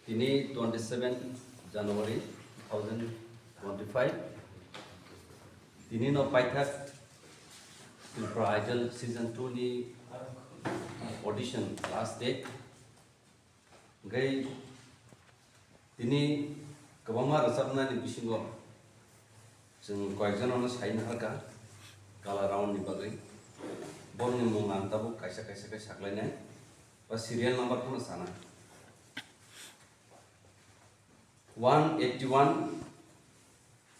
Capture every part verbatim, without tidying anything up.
Tini twenty seven January two thousand twenty five. Tini no paithak Tripura Idol season two ni audition last day. Hingke tini kwbangma rwchapnani bisingo chwng koyekjono sai naharkha Kala Round ni bagwi. Borokni mung ang tabuk kaisa kaisa khe saklainai ba serial number phano sana. One eighty one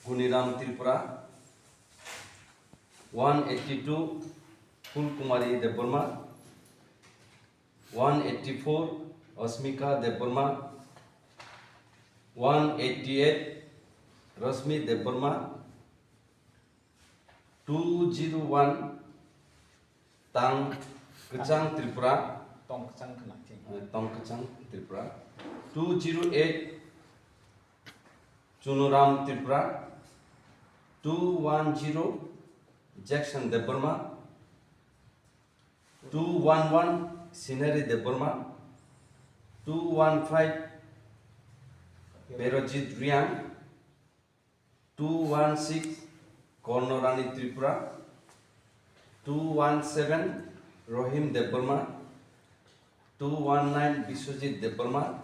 Guniram Tripura, one eighty two Phul Kumari Debbarma, one eighty four Asmika Debbarma, one eighty eight Rashmi Debbarma, two zero one Tang Kwchang Tripura, Tong Kwchang khna thing. Eh, Tong Kwchang Tripura, two zero eight Chunuram Tripura, two one zero Jackson Debbarma, two one one Sinari Debbarma, two one five Berojit Riang, two one six Kornorani Tripura, two one seven Rohim Debbarma, two one nine Biswajit Debbarma,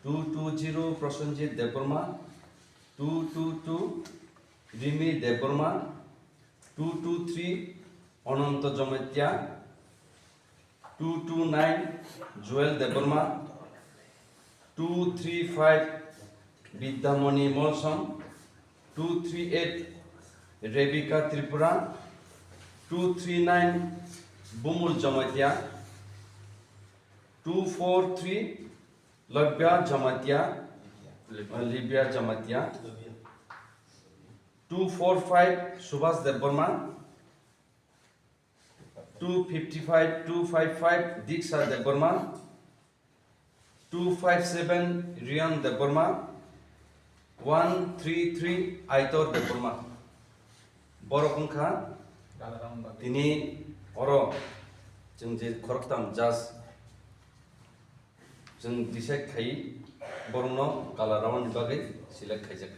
two two zero Prosenjit Debbarma, two two two Rimi Debbarma, two two three Ananto Jamatia, two two nine Joel Debbarma, two three five Bidyamoni Molsom, two three eight Rebecca Tripura, two three nine Bumul Jamatia, two four three Labia Jamatia, uh, Libya Jamatia, two four five Subhas Debbarma, two fifty five, two five five Diksha Debbarma, two five seven Riyan Debbarma, one three three Aitor Debbarma. Borok wngkha tini oro chwng je khoroktham judge chwng decide khai borokno Kala Round ni bagwi select khaijak.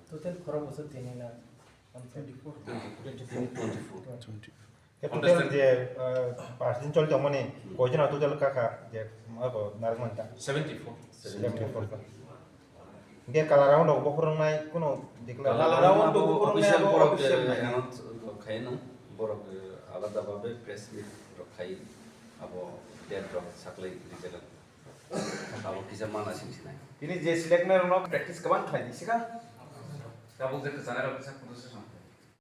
Total khorok bosor tini na twenty four. Twenty four. Tini twenty four. Khe total je, ah, percent choli tongmani, koijon total kaka je, abo narwk manta? Seventy four. Seventy four. Hingke Kala Round rok bokhorok nai kuno declare. Kala Round rok bokhorok nai official abo borok, official eh, nai. Announce rok khai no, borok, eh, alada babe press meet rok khai, abo date rok saklai rijak. Abo kisa mana sing sinai. Tini je select nai rok no practice kwbang khlai di sika. Tabuk je kwchana rok kisa kuno se song.